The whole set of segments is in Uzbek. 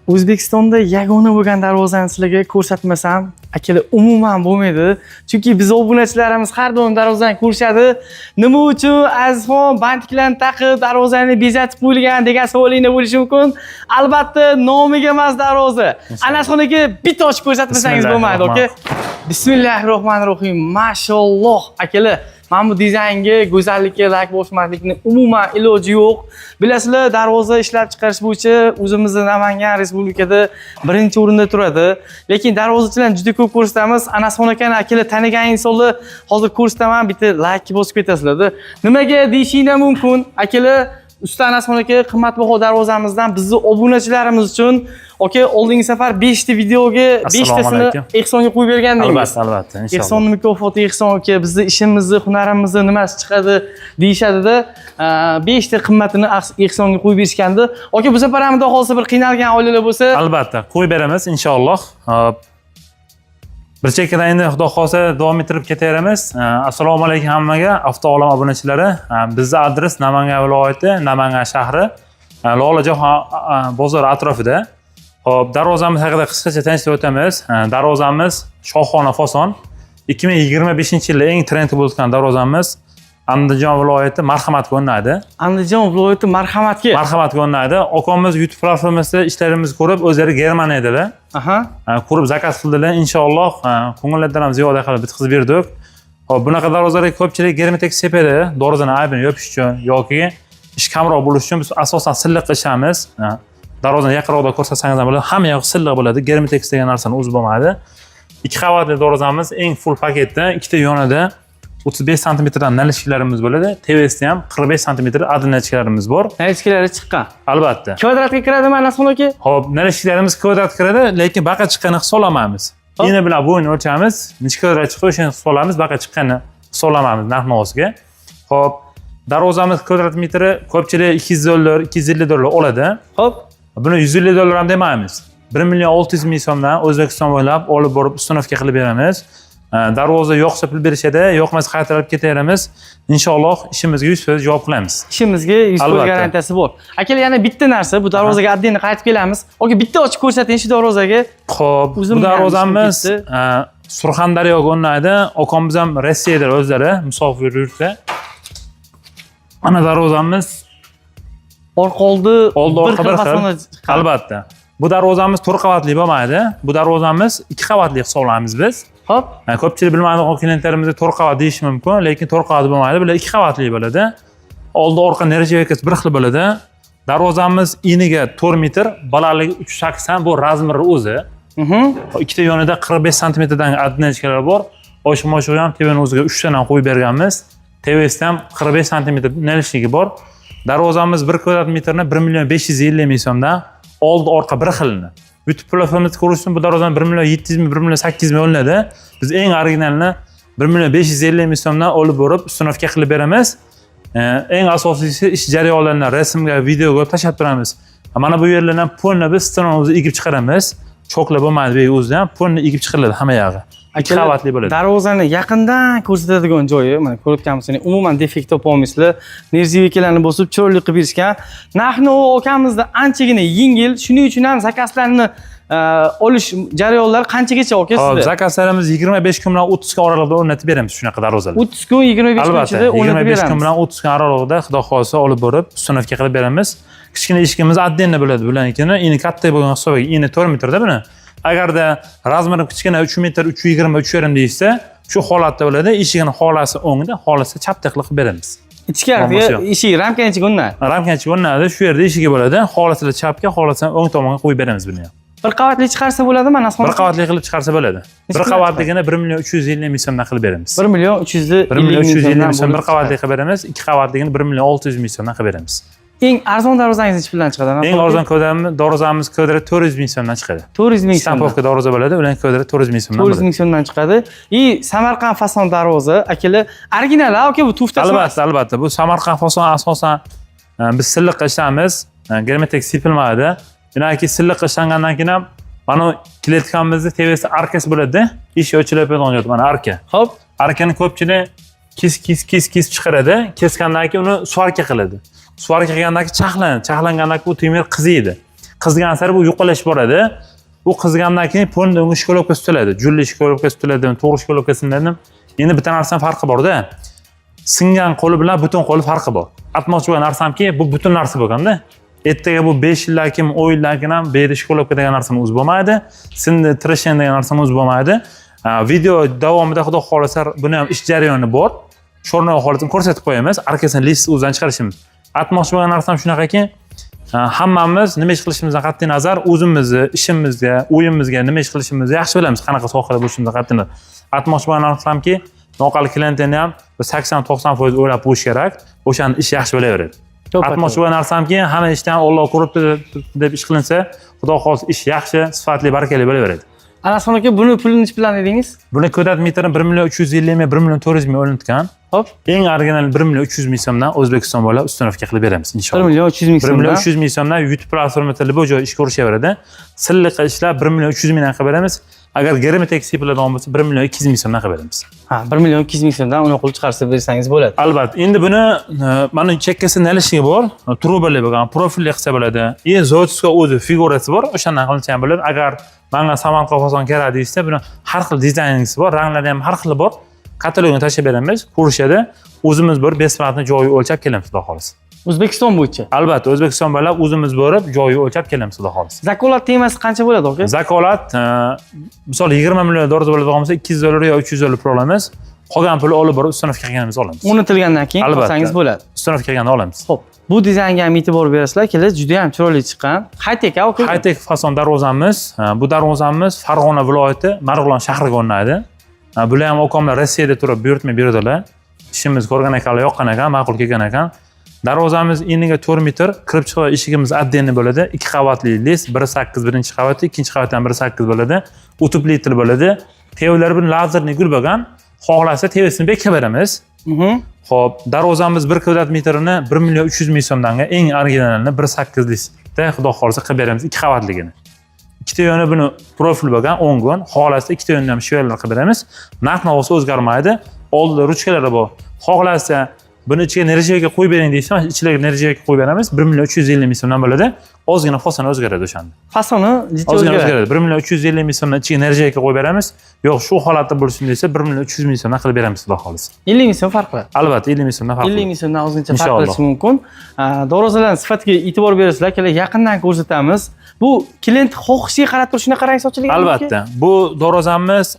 O'zbekistonda yagona bo'lgan darvozani sizlarga ko'rsatmasam, akalar, umuman bo'lmaydi. Chunki biz obunachilarimiz har doim darvozani ko'rishadi. Nima uchun Azizxon bantiklarni taqib, darvozani bezatib qo'yilgan degan savolinglar bo'lishi mumkin. Albatta, nomiga emas darvoza. Anasxon aka, bitta ochib ko'rsatmasangiz bo'lmaydi, aka. Bismillahirrohmanirrohim. Mashalloh, akalar. Mana bu dizaynga, go'zallikka layk bosmaslikni umuman iloji yo'q. Bilasizlar, darvoza ishlab chiqarish bo'yicha o'zimizni Namangan respublikada birinchi o'rinda turadi. Lekin darvozachilarni juda ko'p ko'rsatamiz. Anasxon akani, akalar, tanigan insonlar hozir ko'rsataman, bitta layk bosib ketasizlar. Nimaga deyishinglar mumkin? Akalar, usta Anasxon aka qimmatbaho darvozamizdan bizni obunachilarimiz uchun, aka, oldingi safar 5 ta videoga Assalomu 5 tasini alaykum. ehsonga qo'yib bergandingiz. Albatta, inshaalloh. Ehsonni mukofoti ehson aka, bizni ishimizni, hunarimizni nimasi chiqadi deyishadida, beshta qimmatini ehsonga qo'yib berishgandi. Aka, bu safar ham xudo xohlasa bir qiynalgan oilalar bo'lsa, Albatta, qo'yib beramiz inshaalloh. Hop. Bir chekkadan endi xudo xohlasa davom ettirib ketaveramiz. Assalomu alaykum hammaga, Avtoolam obunachilari. Bizni adres Namangan viloyati, Namangan shahri, Lolajon bozori atrofida. Xo'p, darvozamiz haqida qisqacha tanishtirib o'tamiz. Darvozamiz shohona fason. 2025-yilda eng trend bo'lgan darvozamiz Andijon viloyati Marhamatga o'rnaydi. Andijon viloyati Marhamatga. Marhamatga o'rnaydi. Akamimiz YouTube platformasida ishlarimizni ko'rib, o'zlari Germaniyadalar. Ko'rib zakaz qildilar. Inshaalloh, ko'ngillaridan ham ziyoda qilib bitkazib berdik. Hop, bunaqa darvozalarga ko'pchilik germetik sepadi, darvozani aybini yopish uchun yoki ish kamroq bo'lishi uchun. Biz asosan silliq ishamiz. Darvozani yaqinroqda ko'rsatsangiz ham bo'ladi. Hamma yoq silliq bo'ladi. Germetik degan narsani o'zi bo'lmaydi. Ikki qavatli darvozamiz eng full paketda, ikkita yonida 35 santimetrdan наличка larimiz bo'ladi. TVSda ham 45 santimetr наличка larimiz bor. Наличка lari chiqqan. Albatta. Kvadratga kiradimi, Anasxon aka? Xo'p, наличка larimiz kvadrat kiradi, lekin baqa chiqqanini hisoblamaymiz. Eni bilan bo'yini o'lchamiz, necha kvadrat chiqdi, o'shani hisoblaymiz, baqa chiqqanini hisoblamaymiz narx navosiga. Xo'p, darvozamiz kvadrat metri ko'pchilik 200 dollar, 250 dollar oladi. Buni 150 dollar ham demaymiz. 1 million 600 ming so'mdan O'zbekiston bo'ylab olib borib установка qilib beramiz. Darvoza yoqsa pul berishadi, yoqmasa qaytarib ketaveramiz. Inshaalloh ishimizga 100% javob qilamiz. Ishimizga 100% Albatta. garantiyasi bor. Akalar, yana bitta narsa, bu darvozaga отдельно qaytib kelamiz. Aka, bitta ochib ko'rsating shu darvozaga. Xo'p, O'zim bu darvozamiz ham ishim Surxondaryoga o'rnaydi. Akamimiz ham Rossiyada o'zlari musofir yursa. Mana darvozamiz. Orqa oldi oldi orqa bir xil. Fasonda chiqqan. Albatta. Bu darvozamiz to'rt qavatli bo'lmaydi. Bu darvozamiz ikki qavatli hisoblaymiz biz. Ko'pchilik bilmaydigan klientlarimizga to'rt qavat deyishi mumkin, lekin to'rt qavat bo'lmaydi. Bular ikki qavatli bo'ladi. Oldi orqa нержавейка si bir xil bo'ladi. Darvozamiz eniga 4 metr, balandligi 3,80, bu размер i o'zi. Ikkita yonida 45 santimetrdan одиночка lar bor. Oshiq moshig'i ham TVni o'ziga 3 tadan qo'yib berganmiz. TVsida ham 45 santimetr наличник i bor. Darvozamiz 1 kvadrat metrni 1 million 550 ming so'mdan, oldi orqa bir xilini. YouTube platformada ko'rish uchun bu darvozani 1 million 700 ming, 1 million 800 ming olinadi. Biz eng originalini 1 million 550 ming so'mdan olib borib установка qilib beramiz. Eng asosiysi, ish jarayonlarini rasmga, videoga tashlab turamiz. Mana bu yerlardan polni biz стена ni o'zi egib chiqaramiz. Cho'kla bo'lmaydi bu o'zida ham polni egib chiqariladi hamma yog'i. Ikki Akalar, qavatli bo'ladi. Darvozani yaqindan ko'rsatadigan joyi, mana ko'rayotgan bo'lsangiz, umuman defekt topa olmaysizlar. Нержавейка larni bosib, chiroyli qilib berishgan. Narxni u akamizda anchagina yengil, shuning uchun ham zakazlarni olish jarayonlari qanchagacha, aka, Hop, sizda? zakazlarimiz 25 kun bilan 30 kun oralig'ida o'rnatib beramiz shunaqa darvozalar. 30 kun, 25 kun Albatta, ichida o'rnatib 25 kun beramiz. bilan 30 kun oralig'ida xudo xohlasa olib borib установка qilib beramiz. Kichkina eshigimiz отдельно bo'ladi bularnikini. Eni katta bo'lgan hisobiga eni 4 metrda buni. Agarda размер i kichkina 3 metr, 3,20, 3,5 deyishsa, shu holatda bo'ladi. Eshigini xolasi o'ngda, xolasi chapda qilib beramiz. Ichkarida Muammosi yo'q. Eshik ramkani ichiga o'rnadi. Ramkani ichiga o'rnadi, shu yerda eshigi bo'ladi. Xolasalar chapga, xolasa o'ng tomonga qo'yib beramiz buni ham. Bir qavatli chiqarsa bo'ladimi, Anasxon? Bir qavatli qilib chiqarsa bo'ladi. Necha Bir puldan? qavatligini 1 million 350 ming so'mdan qilib beramiz. 1 million 350 1 million 350 ming so'm bir bo'lib qavatli qilib beramiz, ikki qavatligini 1 million 600 ming so'mdan qilib beramiz. Eng arzon darvozangiz necha puldan chiqadi, Anasxon Eng aka? arzon darvozamiz kvadrat 400 ming so'mdan chiqadi. 400 ming so'mdan. Штамповка darvoza bo'ladi, ular kvadrat 400 ming so'mdan 400 bo'ladi. ming so'mdan chiqadi. И Samarqand fason darvoza, akalar, original, aka, bu туфта si emas. Albatta, albatta. Bu Samarqand fason asosan biz silliq ishlaymiz. Germetik sepilmaydi. Yoki silliq ishlangandan keyin ham mana bu клетка mizni tepasida arkasi bo'ladi. Eshik ochilib joyi mana arka. Arkani ko'pchilik kes kes kes kes chiqaradi. Kesgandan keyin uni сварка qiladi. Сварка qilgandan keyin charxlanadi. Charxlangandan keyin u temir qiziydi. Qizgan sari bu yo'qolashib boradi. Bu qizgandan keyin polni unga школовка tutiladi. Julli школовка tutiladi, to'g'ri школовка sinadi. Endi bitta narsani farqi borda. Singan qo'li bilan butun qo'li farqi bor. Aytmoqchi bo'lgan narsamki, bu butun narsa bo'lganda. Ertaga bu 5 yildan keyin, 10 yildan keyin ham bu yerda школовка degan narsani o'zi bo'lmaydi. Sindi трещина degan narsani o'zi bo'lmaydi. Video davomida, xudo xohlasa, buni ham ish jarayoni bor. Chornoy holatini ko'rsatib qo'yamiz. Arkasini лист o'zidan chiqarishimiz. Aytmoqchi bo'lgan narsam shunaqaki, hammamiz nima ish qilishimizdan qat'iy nazar o'zimizni ishimizga, o'yimizga nima ish qilishimizni yaxshi bilamiz, qanaqa sohada bo'lishimizdan qat'iy nazar. Aytmoqchi bo'lgan narsamki, loqal klientini ham 80-90% o'ylab qo'yish kerak, o'shani ish yaxshi bo'laveradi. Aytmoqchi bo'lgan narsamki, hamma ishdan Olloh ko'rib turibdi deb ish qilinsa, xudo xohlasa, ish yaxshi, sifatli, barakali bo'laveradi. Anasxon aka, buni pulini nechi bilan dedingiz? Buni kvadrat metrini 1 350 000, 1 400 000 o'lingan. Hop. Eng original 1 300 000 so'mdan O'zbekiston bo'ylab установка qilib beramiz, 1 inshaalloh. million 300 ming 1 million so'mdan. 300 ming so'mdan YouTube platformada любой joy ish ko'rishaveradi. Silliq ishlab 1 million 300 mingdan qilib beramiz. Agar germetek sepiladigan bo'lsa, 1 million 200 ming so'mdan qilib beramiz. Ha, 1 million 200 ming so'mdan uni qilib chiqarsa bersangiz bo'ladi. Albatta. Endi buni mana chekkasi наличный bor, trubali bo'lgan, profilli qilsa bo'ladi. И заводской o'zi figurasi bor, o'shandan qilinsa ham bo'ladi. Agar manga Samarqand fason kerak deyishsa, buni har xil dizaynisi bor, ranglari ham har xil bor. Katalogini tashlab beramiz, ko'rishadi. O'zimiz bir bесплатно joyi o'lchab kelamiz, xudo xohlasa. O'zbekiston bo'yicha. Albatta, O'zbekiston bo'ylab o'zimiz borib, joyi o'lchab kelamiz, xudo xohlasa. Zakolat temasi qancha bo'ladi, aka? Zakolat, misol 20 million dollar bo'ladigan bo'lsa, 200 dollar yo 300 dollar pul olamiz. Qolgan pulni olib borib установка qilganimizni olamiz. O'rnatilgandan keyin Albatta. olsangiz bo'ladi. Установка qilganda olamiz. Xo'p, bu dizaynga ham e'tibor berasizlar, keling, juda ham chiroyli chiqqan. High-tech aka. High-tech fason darvozamiz, bu darvozamiz Farg'ona viloyati Marg'ilon shahriga o'rnaydi. Bular ham okamlar Rossiyada turib buyurtma berdilar. Ishimiz ko'rgan ekanlar, yoqqan ekan, ma'qul kelgan ekan. Darvozamiz eniga 4 metr, kirib chiqish eshigimiz отдельный bo'ladi. Ikki qavatli лист, 1.8 birinchi qavati, ikkinchi qavati ham 1.8 bo'ladi. Утеплитель bo'ladi. Tevalari bir лазерный gul bo'lgan. Xohlasa tevasini bekitib beramiz. Xo'p, darvozamiz 1 kvadrat metrini 1 million 300 ming so'mdan eng originalini 1.8 лист da xudo xohlasa qilib beramiz, ikki qavatligini. Ikkita yoni buni profil bo'lgan, o'ng o'ng. Xohlasa ikkita yonini ham швеллер qilib beramiz. Narx navosi o'zgarmaydi. Oldida ruchkalari bor. Xohlasa buni ichiga нержавейка qo'yib bering deyishsa, mana ichiga нержавейка qo'yib beramiz. 1 million 350 ming so'mdan bo'ladi. Ozgina fasoni o'zgaradi o'shanda. Fasoni jiddiy Ozgina o'zgaradi. O'zgaradi. 1 million 350 ming so'mdan ichiga нержавейка qo'yib beramiz. Yo'q, shu holatda bo'lsin desa, 1 million 300 ming so'mdan qilib beramiz, xudo xohlasa. 50 ming so'm farq qiladi. Albatta, 50 ming so'mdan farq. 50 ming so'mdan ozgincha farq Inshaalloh. qilishi mumkin. Darvozalarning sifatiga e'tibor berasizlar, keling, yaqindan ko'rsatamiz. Bu klient xohishiga qarab turib shunaqa rang sochilgan. Albatta. Bu darvozamiz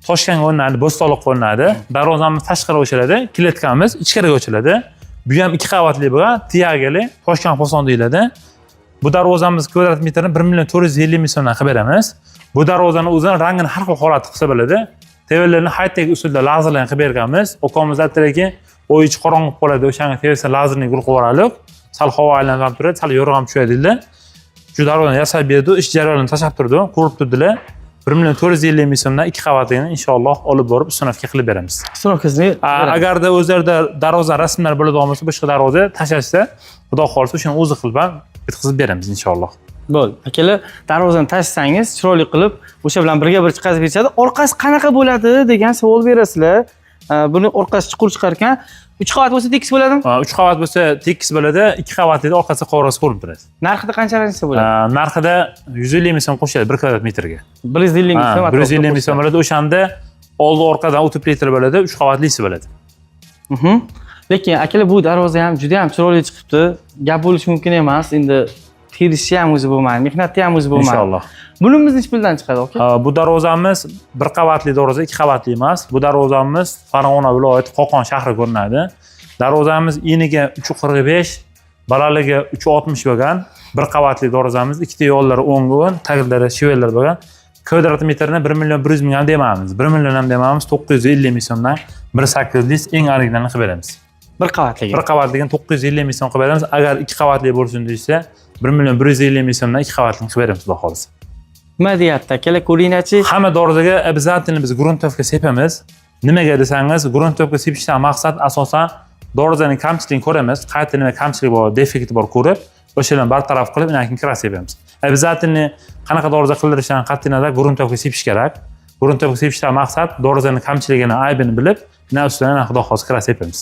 Toshkentga o'rnadi, Bo'stonliqqa o'rnadi. Darvozamiz tashqari ochiladi, клетка miz ichkariga ochiladi. Bu ham ikki qavatli bo'lgan, tiyagili, Toshkent fason deyiladi. Bu darvozamiz kvadrat metrini 1 million 450 ming so'mdan qilib beramiz. Bu darvozani o'zini rangini har xil holatda qilsa bo'ladi. Tevalarni high-tech usulda lazerlarni qilib berganmiz. Ukamiz aytdilarki, uy ichi qorong'i bo'lib qoladi, o'shanga tevasini лазерный gul qilib yuboraylik. Sal havo aylanib ham turadi, sal yorug' ham tushadi dedilar. Shu darvozani yasab berdi, ish jarayonini tashlab turdi, ko'rib turdilar. 1 million 450 ming so'mdan ikki qavatligini inshaalloh olib borib установка qilib beramiz. Установка sini Agarda o'zlarida darvoza rasmlar bo'ladigan bo'lsa, boshqa darvoza tashlashsa, xudo xohlasa, o'shani o'zi qilib ham bitkazib beramiz inshaalloh. Bo'ldi. Akalar, darvozani tashlasangiz, chiroyli qilib, o'sha bilan birga bir chiqazib berishadi. Orqasi qanaqa bo'ladi degan savol berasizlar. Buni orqasi chuqur chiqar ekan. 3 qavat bo'lsa tekis bo'ladimi? 3 qavat bo'lsa tekis bo'ladi, 2 qavatlida orqasi qovrasi ko'rinib turadi. Narxida qanchadan bo'ladi? Narxida 150 ming so'm qo'shiladi 1 kvadrat metrga. 150 ming so'm. Ha, 150 ming so'm bo'ladi. O'shanda oldi orqadan утеплитель bo'ladi, 3 qavatlisi bo'ladi. Lekin akalar, bu darvoza ham juda ham chiroyli chiqibdi. Gap bo'lishi mumkin emas. Endi terishi ham o'zi bo'lmaydi, mehnati ham o'zi bo'lmaydi. Inshaalloh. Bunimiz nechi puldan chiqadi, aka? Bu darvozamiz bir qavatli darvoza, ikki qavatli emas. Bu darvozamiz Farg'ona viloyati Qo'qon shahri ko'rinadi. Darvozamiz eniga 3.45, balandligi 3.60 bo'lgan. Bir qavatli darvozamiz, ikkita yo'llari o'ng o'ng, taglari швеллер bo'lgan. Kvadrat metrini 1 million 100 ming ham demaymiz. 1 million ham demaymiz, 950 ming so'mdan 1.8 лист eng originalini qilib beramiz. Bir qavatligi. Bir qavatligini 950 ming so'm qilib beramiz. Agar ikki qavatli bo'lsin deyishsa, 1 million 150 ming so'mdan ikki qavatli qilib beramiz, xudo xohlasa. Nima deyapti akalar, ko'ringlarchi. Hamma darvozaga обязательно biz грунтовка sepamiz. Nimaga desangiz, грунтовка sepishdan maqsad asosan darvozaning kamchiligini ko'ramiz. Qayerda nima kamchilik bor, defekti bor ko'rib, o'shalarni bartaraf qilib, undan keyin краска sepamiz. Обязательно qanaqa darvoza qildirishidan qat'iy nazar грунтовка sepish kerak. Грунтовка sepishdan maqsad darvozaning kamchiligini, aybini bilib, undan ustidan xudo xohlasa краска sepamiz.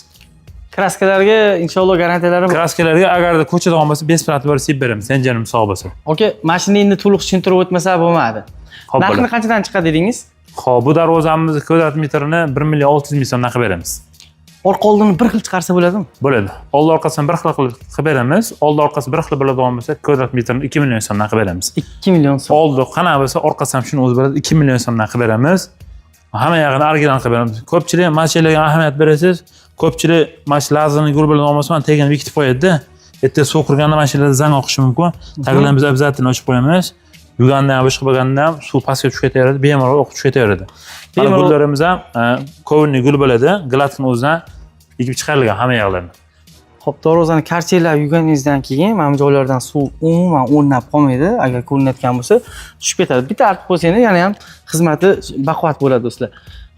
Kraskalarga inshaalloh garantiyalari bor. Kraskalarga agarda ko'chada bo'lsa, бесплатно borib sepib beramiz, janjalim sog' bo'lsa. Aka, mana shuni endi to'liq tushuntirib o'tmasa bo'lmadi. Xo'p, Narxini bo'ladi. qanchadan chiqadi dedingiz? Xo'p, bu darvozamizni kvadrat metrini 1 million 600 ming so'mdan qilib beramiz. Orqa oldini bir xil chiqarsa bo'ladimi? Bo'ladi. Oldi orqasini bir xil qilib qilib beramiz. Oldi orqasi bir xil bo'ladigan bo'lsa, kvadrat metrini 2 million so'mdan qilib beramiz. 2 million so'm. Oldi qanaqa bo'lsa, orqasi ham shuni o'zi bo'ladi, 2 million so'mdan qilib beramiz. Hamma yog'ini original qilib beramiz. Ko'pchilik mana shu yerlarga ahamiyat berasiz. Ko'pchilik mana shu lazerni gul bilan olmasa, mana tagini bekitib qo'yadi-da. Erta suv kirganda mana shu yerlarda zang oqishi mumkin. Taglarni biz обязательно ochib qo'yamiz. Yuvganda ham, boshqa bo'lganda ham suv pastga tushib ketaveradi, bemalol oqib tushib ketaveradi. Mana gullarimiz ham ковровый gul bo'ladi, гладкий ni o'zidan ekib chiqarilgan hamma yoqlarini. Xo'p, darvozani karchelab yuvganingizdan keyin mana bu joylardan suv umuman o'rnab qolmaydi. Agar ko'rinayotgan bo'lsa, tushib ketadi. Bitta artib qo'ysangiz yana ham xizmati baquvvat bo'ladi, do'stlar.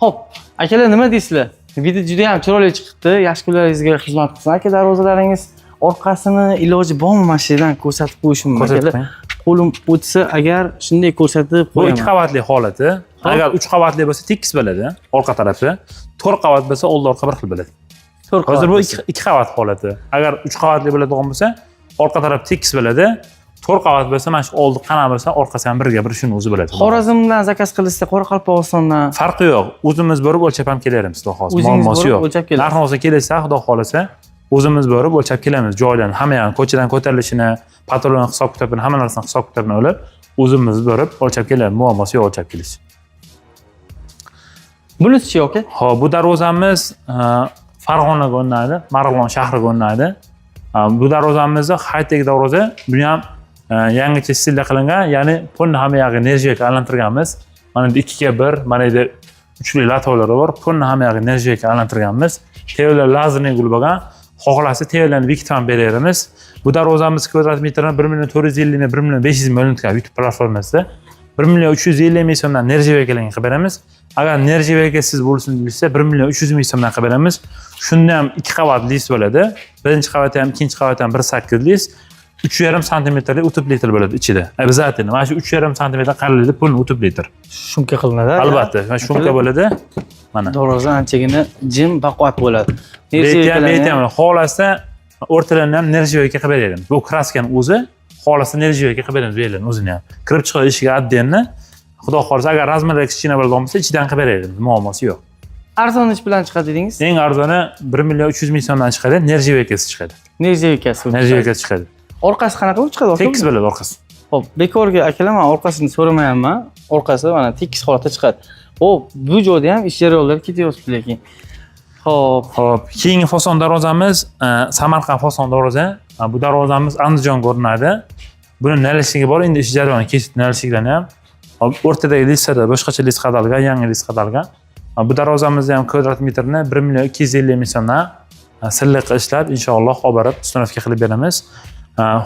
Xo'p, akalar, nima deysizlar? Video juda ham chiroyli chiqibdi. Yaxshi kunlaringizga xizmat qilsin. Aka, darvozalaringiz orqasini iloji bormi mana shu yerdan ko'rsatib qo'yishim Ko'rsatib akalar? qo'ying. Qo'lim o'tsa agar shunday ko'rsatib Bu ikki qo'yaman. qavatli holati. Agar uch qavatli bo'lsa, tekis bo'ladi orqa tarafi. To'rt qavat bo'lsa, oldi orqa bir xil bo'ladi. To'rt Hozir bu qavat. ikki qavat holati. Agar uch qavatli bo'ladigan bo'lsa, orqa taraf tekis bo'ladi. To'rt qavat bo'lsa, mana shu oldi qanaqa bo'lsa, orqasi ham birga bir shuni o'zi bo'ladi. Xorazmdan zakaz qilishsa, Qoraqalpog'istondan? Farqi yo'q. O'zimiz borib o'lchab ham kelarmiz, xudo xohlasa. O'zingiz Muammosi borib yo'q. o'lchab kelasiz. Narx olsa kelsa, xudo xohlasa, o'zimiz borib o'lchab kelamiz joylarni, hamma yoqni, ko'chadan ko'tarilishini, patrulni hisob kitobini, hamma narsani hisob kitobini olib, o'zimiz borib o'lchab kelamiz. Muammosi yo'q o'lchab kelish. Bunisi-chi, aka? Xo'p, bu darvozamiz Farg'onaga o'rnadi, Marg'ilon shahriga o'rnadi. Bu darvozamizni high-tech darvoza, buni ham yangicha stilda qilingan, ya'ni polni hamma yog'i нержавейка aylantirganmiz. Mana endi 2ga 1, mana endi uchli лото lari bor, polni hamma yog'i нержавейка aylantirganmiz. Tevalar lazerli gul bo'lgan. Xohlasa tevalarni bekitib ham beraveramiz. Bu darvozamiz kvadrat metrini 1 million 450 ming, 1 million 500 ming o'lingan YouTube platformasida. 1 million 350 ming so'mdan нержавейка larga qilib beramiz. Agar нержавейка siz bo'lsin desa, 1 million 300 ming so'mdan qilib beramiz. Shunda ham ikki qavat list bo'ladi. Birinchi qavati ham, ikkinchi qavati ham 1,8 list. 3,5 santimetrlik утеплитель bo'ladi ichida. Обязательно. Mana shu 3,5 santimetr qalinlikda polni утеплитель. Шумка qilinadi. Albatta, mana шумка bo'ladi. Mana. Darvoza anchagina jim baquvvat bo'ladi. Beti ham, beti ham xohlasa o'rtalarini ham нержавейка qilib beramiz. Bu kraskani o'zi xohlasa нержавейка qilib beramiz bu yerlarni o'zini ham. Kirib chiqadi eshiga отдельно. Xudo xohlasa, agar размер i kichkina bo'ladigan bo'lsa, ichidan qilib beramiz. Muammosi yo'q. Arzon nechi bilan chiqadi dedingiz? Eng arzoni 1 million 300 ming so'mdan chiqadi, нержавейка si chiqadi. Нержавейка si. Нержавейка si chiqadi. Orqasi qanaqa bo'lib chiqadi, aka? Tekis bo'ladi orqasi. Xo'p, bekorga akalar man orqasini so'ramayapman. Orqasi mana tekis holatda chiqadi. Xo'p, bu joyda ham ish jarayonlari ketyapti lekin. Xo'p, Xo'p, keyingi fason darvozamiz Samarqand fason darvoza. Bu darvozamiz Andijonga ko'rinadi. Buni наличник i bor, endi ish jarayoni kesib наличник larni ham. Hop, o'rtadagi listlarda boshqacha list qadalgan, yangi list qadalgan. Bu darvozamizni ham kvadrat metrini 1 million 250 ming so'mdan silliq ishlab, inshaalloh olib borib установка qilib beramiz.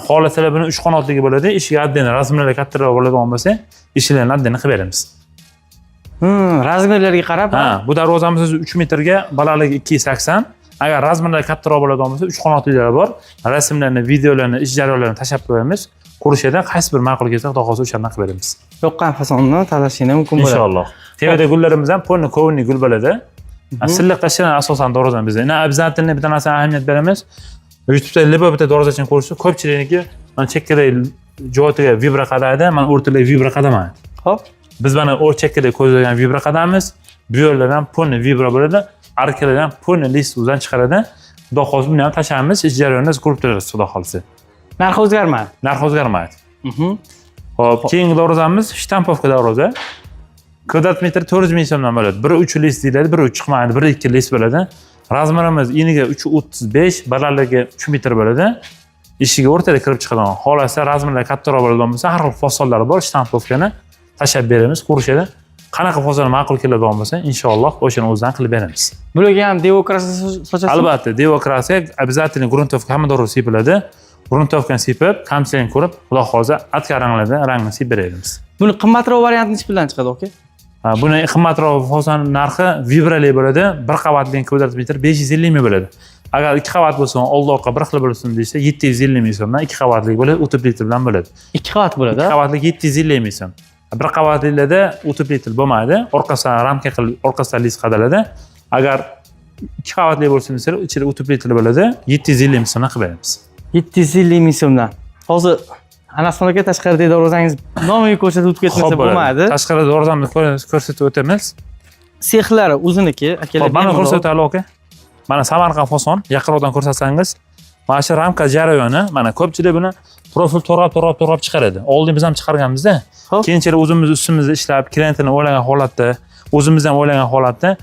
Xohlasalar buni uch qanotligi bo'ladi, eshiga отдельно размер lari kattaroq bo'ladigan bo'lsa, eshiklarni отдельно qilib beramiz. Размер larga qarab, Ha, bu darvozamiz o'zi 3 metrga, balandligi 2,80. Agar размер lari kattaroq bo'ladigan bo'lsa, uch qanotlilar bor. Rasmlarni, videolarni, ish jarayonlarini tashlab qo'yamiz. Ko'rishadi, qaysi bir ma'qul kelsa, xudo xohlasa o'shandan qilib beramiz. Yoqqan fasonni tanlashinglar mumkin bo'ladi. Inshaalloh. Tevada gullarimiz ham polni ковровый gul bo'ladi. Silliq qishdan asosan darvozani bizda. Ina обязательно bitta narsani ahamiyat beramiz. YouTube'da либо bitta darvozachini ko'rishsa, ko'pchilikniki mana chekkadagi joyiga vibra qadaydi, mana o'rtalarga vibra qadamaydi. Biz mana o'r chekkada ko'zlagan vibra qadamiz. Bu yerlardan polni vibra bo'ladi. Arkalardan polni list o'zidan chiqaradi. Xudo xohlasa buni ham tashlaymiz, ish jarayonini ko'rib turasiz, xudo xohlasa. Narxi o'zgarmadi. Narx o'zgarmaydi. Xo'p, keyingi darvozamiz штамповка darvoza. Kvadrat metr 400 ming so'mdan bo'ladi. 1.3 list deyiladi, 1.3 chiqmaydi, 1.2 list bo'ladi. Размер imiz eniga 3.35, balandligi 3 metr bo'ladi. Eshigi o'rtada kirib chiqadigan. Xohlasa размер lar kattaroq bo'ladigan bo'lsa, har xil fasonlari bor, штамповка ni tashlab beramiz, ko'rishadi. Qanaqa fason ma'qul keladigan bo'lsa, inshaalloh o'shani o'zidan qilib beramiz. Bularga ham дево краска sochasiz? Albatta, дево краска обязательно грунтовка hamma darvoza sepiladi. Грунтовка ni sepib, kamchiligini ko'rib, xudo xohlasa, atka ranglarda rangini sepib beramiz. Buni qimmatroq varianti nechi puldan chiqadi, aka? Ha, buni qimmatroq fason narxi vibrali bo'ladi. Bir qavatli kvadrat metr 550 ming bo'ladi. Agar ikki qavat bo'lsa, oldi orqa bir xil bo'lsin desa, 750 ming so'mdan ikki qavatli bo'ladi, утеплитель bilan bo'ladi. Ikki qavat bo'ladi, Ikki a? qavatli 750 ming so'm. Bir qavatlilarda утеплитель bo'lmaydi. Orqasidan ramka qilib, orqasidan list qadaladi. Agar 2 qavatli bo'lsin desalar, ichida утеплитель bo'ladi. 750 ming so'mdan qilib beramiz. 750 ming so'mdan. Hozir Anasxon aka, tashqaridagi darvozangiz nomiga ko'rsatib o'tib ketmasa Xo'p, bo'ladi. bo'lmaydi. Tashqarida darvozamizni ko'rsatib o'tamiz. Sexlari o'ziniki, akalar. Xo'p, mana bemalol. Ko'rsataylik, aka. Mana Samarqand fason, yaqinroqdan ko'rsatsangiz, mana shu ramka jarayoni, mana ko'pchilik buni profil to'g'rab, to'g'rab, to'g'rab chiqaradi. Oldin biz ham chiqarganmizda. Keyinchalik o'zimiz ustimizda ishlab, klientini o'ylagan holatda, o'zimiz ham o'ylagan holatda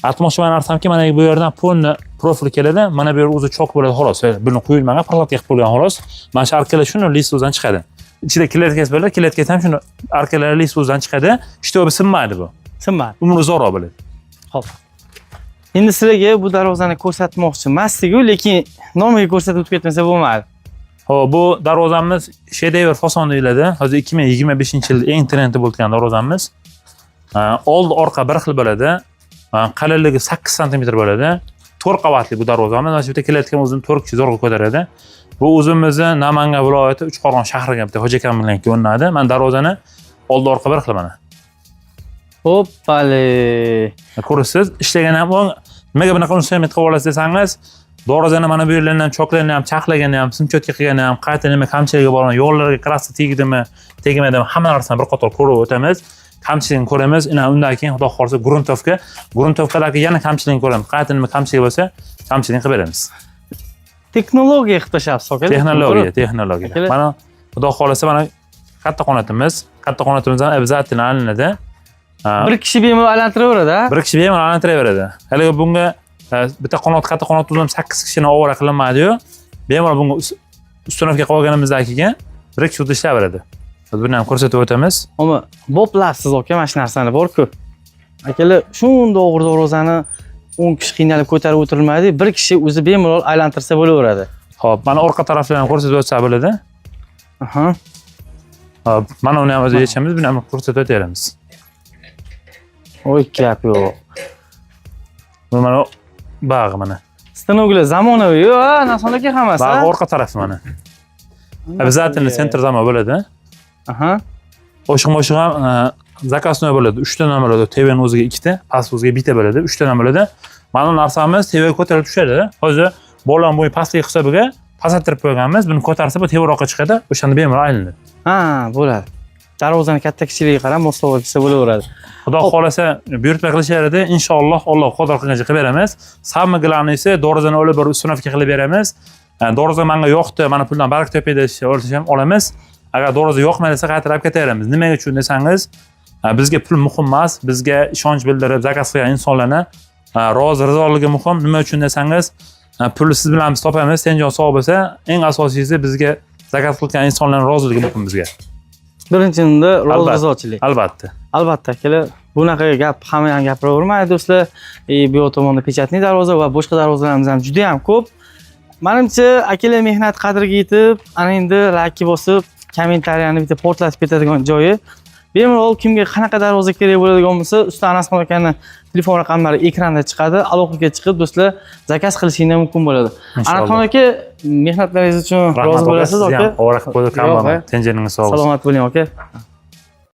aytmoqchi narsamki, mana bu yerdan полный profil keladi, mana bu yer o'zi chok bo'ladi, xolos. Buni quyilmagan, прокладка qilib qo'yilgan, xolos. Mana shu arkalar shuni list o'zidan chiqadi. Ichida kletkasi bo'ladi, kletkasi ham shuni arkalari list o'zidan chiqadi. Чтобы sinmaydi bu. Sinmadi. Umri uzoqroq bo'ladi. Xo'p. Endi sizlarga bu darvozani ko'rsatmoqchi emasdik-ku, lekin nomiga ko'rsatib o'tib ketmasa bo'lmaydi. Xo'p, bu darvozamiz shedevr fason deyiladi. Hozir 2025-yilda eng trendi bo'lgan darvozamiz. Oldi orqa bir xil bo'ladi. Qalinligi 8 sm bo'ladi. 4 qavatli bu darvozamiz. Mana shu bitta kelayotgan o'zini 4 kishi zo'rg'a ko'taradi. Bu o'zimizni Namangan viloyati Uchqo'rg'on shahriga bitta Hoji akam bilan ko'rinadi. Mana darvozani oldi orqa bir xil mana. Hoppale. Ko'rasiz, ishlagan ham o'ng. Nimaga bunaqa instrument qilib olasiz desangiz, darvozani mana bu yerlarini ham, choklarini ham, charxlagani ham, simchotga qilgani ham, qayta nima kamchiligi bormi, yo'llarga краска tegdimi, tegmadimi, hamma narsani bir qator ko'rib o'tamiz. Kamchiligini ko'ramiz. Ina undan keyin, xudo xohlasa, грунтовка, грунтовка dagi yana kamchiligini ko'ramiz. Qayta nima kamchiligi bo'lsa, kamchiligini qilib beramiz. Texnologiya qilib tashlabsiz, aka. Texnologiya, texnologiya. Akalar. Mana, xudo xohlasa, mana katta qanotimiz, katta qanotimiz ham обязательно alinadi. Bir kishi bemalol aylantiraveradi, a? Bir kishi bemalol aylantiraveradi. Haligi bunga bitta qanot, katta qanot uzun 8 kishini ovora qilinmaydi-yu. Bemalol bunga установка qilib olganimizdan keyin bir kishi o'zi ishlayveradi. Biz buni ham ko'rsatib o'tamiz. Ammo boplabsiz, aka, mana shu narsani bor-ku. Akalar, shunday og'ir darvozani 10 kishi qiynalib ko'tarib o'tirilmaydi. Bir kishi o'zi bemalol aylantirsa bo'laveradi. Xo'p, mana orqa taraflarni ham ko'rsatib o'tsa bo'ladi. Xo'p, mana uni ham o'zi yechamiz, buni ham ko'rsatib o'taveramiz. Oy, gap yo'q. Bu mana bag'i mana. Stanoklar zamonaviy, a, Nason aka, hammasi. Bag'i a? orqa tarafi mana. Обязательно центр замок bo'ladi. Oshiq moshiq ham заказной bo'ladi. 3 tadan bo'ladi. TVning o'ziga ikkita, past o'ziga bitta bo'ladi. 3 tadan bo'ladi. Mana bu narsamiz TV ko'tarilib tushadi. Hozir bolam bo'yi pastligi hisobiga pasaytirib qo'yganmiz. Buni ko'tarsa, bu tevaroqqa chiqadi. O'shanda bemalol aylanadi. Ha, bo'ladi. Darvozani katta kichikligiga qarab moslab bo'laveradi. Xudo xohlasa, buyurtma qilishaveradi. Inshaalloh, Alloh qodir qilgancha qilib beramiz. Самое главный si, darvozani olib borib установка qilib beramiz. Darvoza menga yoqdi, mana puldan baraka topay desa, olsa ham olamiz. Agar darvoza yoqmay desa, qaytarib ketaveramiz. Nimaga uchun desangiz, bizga pul muhim emas, bizga ishonch bildirib zakaz qilgan insonlarni rozi rizoligi muhim. Nima uchun desangiz, pulni siz bilan biz topamiz, ten jon sog' bo'lsa, eng asosiysi bizga zakaz qilgan insonlarning roziligi muhim bizga. Birinchi o'rinda rozi Albatta. rizochilik. Albatta. Albatta, akalar, bunaqa gap hamma ham gapiravermaydi, do'stlar. Bu yoq tomonda печатный darvoza va boshqa darvozalarimiz ham juda ham ko'p. Manimcha, akalar mehnat qadriga yetib, ana endi layk bosib, kommentariyani bitta portlatib ketadigan joyi. Bemalol kimga qanaqa darvoza kerak bo'ladigan bo'lsa, usta Anasxon akani telefon raqamlari ekranda chiqadi. Aloqaga chiqib, do'stlar, zakaz qilishinglar mumkin bo'ladi. Inshaalloh. Anasxon aka, mehnatlaringiz uchun Rahmat rozi aka, bo'lasiz, sizni aka. ham ovora qilib qo'ydik, Yo'q, tenjiringiz sog' bo'lsin. Salomat bo'ling, aka.